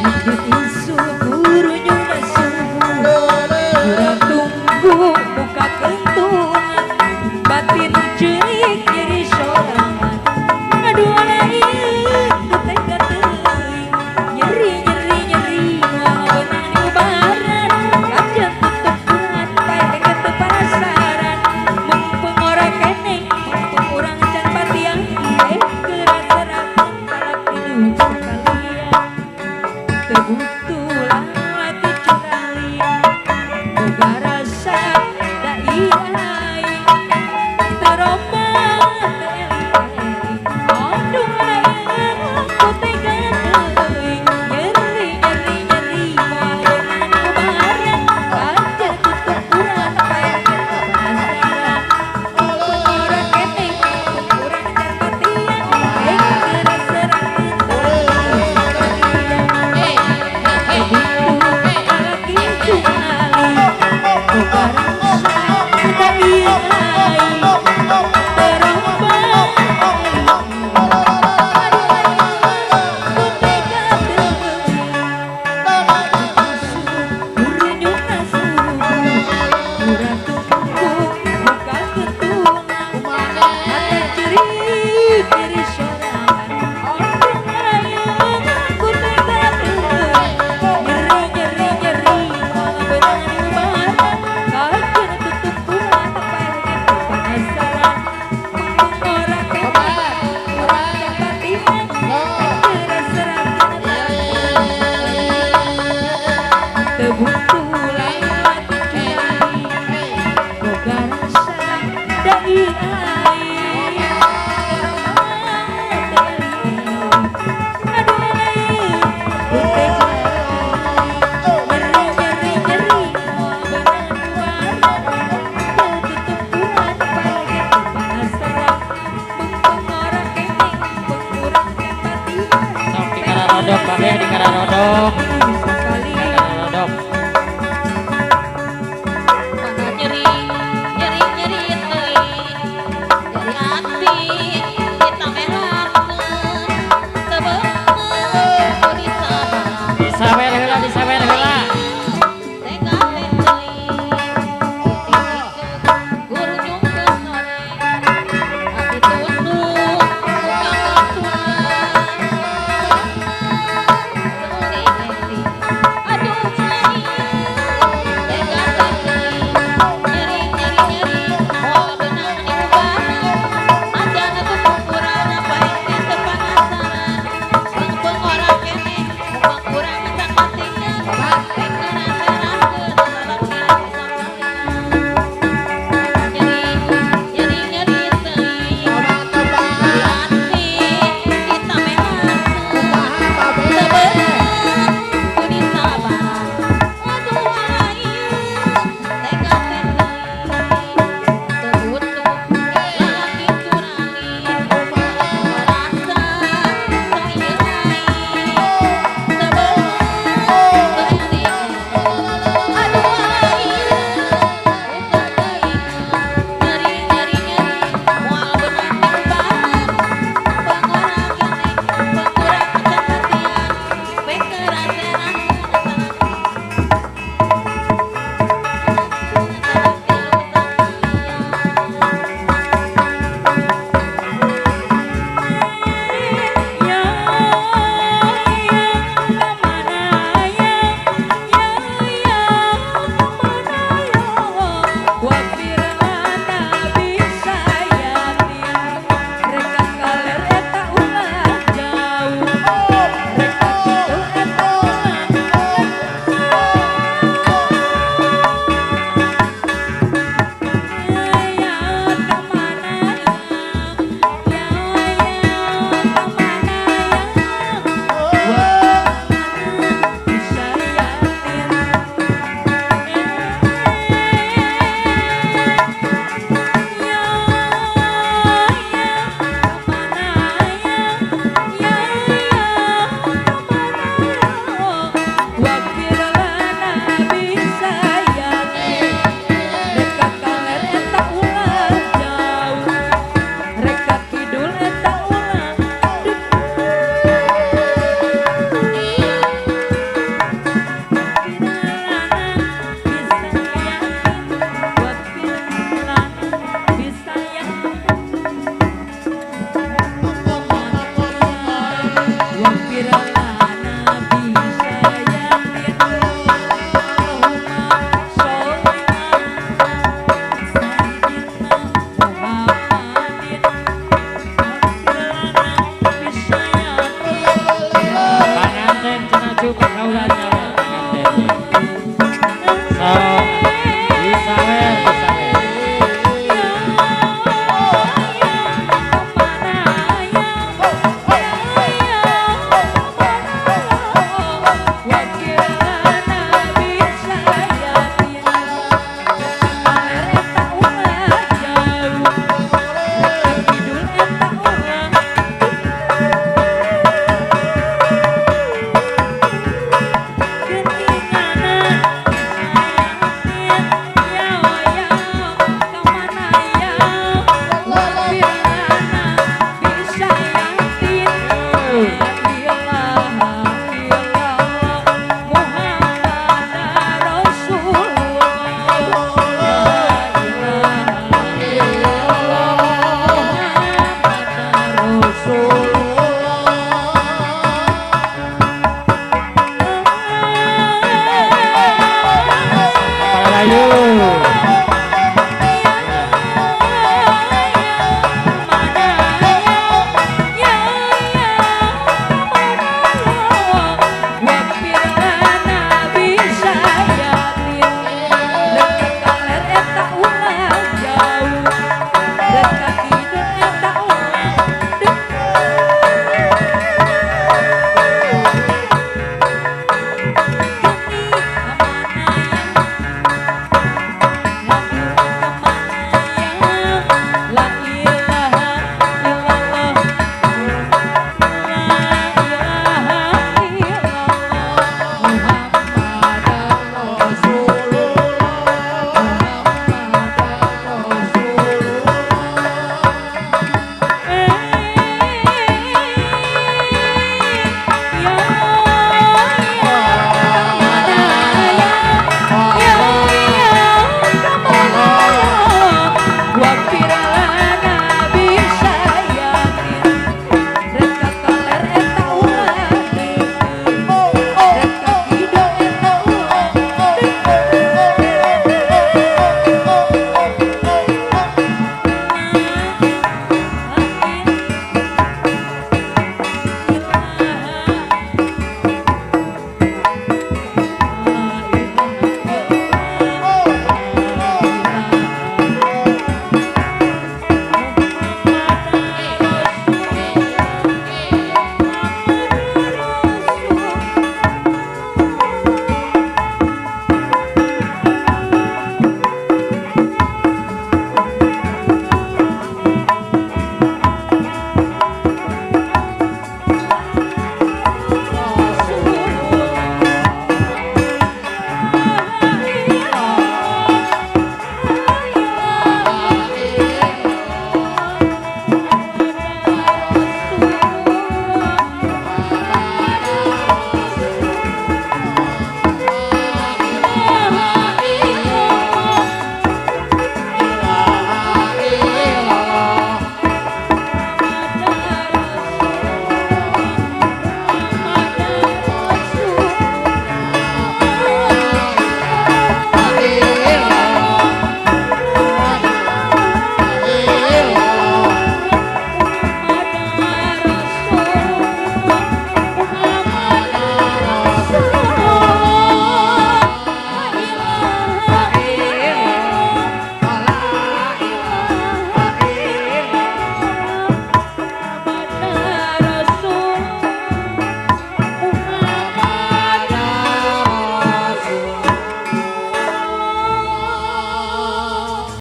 Isuk gurunyuna subuh, kurang tunggu muka kentungan, batin cerik nyeri sorangan. Aduh lain ku tega teuing, nyeri nyeri nyeri moal beunang diubaran. Kajeun tutup kurat paeh teu penasaran, mumpung ora keneh mumpung urang can patiang, geura serahkeun talak tilu sakalian. Teu butuh lalaki curaling, boga rasa da ieu aing teu robah teu eling-eling. Aduh lain ku tega teuing, nyeri nyeri nyeri moal beunang diubaran. Kajeun tutup urat paeh penasaran, mumpung ora keneh mumpung urang can patiang, geura serahkeun talak tilu sakalian. Teu butuh lalaki curaling, boga rasa da ieu aing teu robah teu eling-eling. Aduh ku tega teuing, gurunyuna subuh, urang tunggu muka ketungan, mata cerik nyeri sorangan. Aduh lain ku tega teuing, nyeri nyeri nyeri moal beunang diubaran. Kajeun tutup urat paeh teu penasaran, mumpung ora keneh mumpung urang can patiang, geura serahkeun talak tilu sakalian. Teu butuh lalaki curaling, boga rasa da ieu aing teu robah teu eling-eling. Aduh lain ku tega teuing, nyeri nyeri nyeri moal beunang diubaran. Kajeun tutup urat paeh teu penasaran, mumpung ora keneh mumpung urang can patiang. Sok dikararodok kabeh, dikararodok.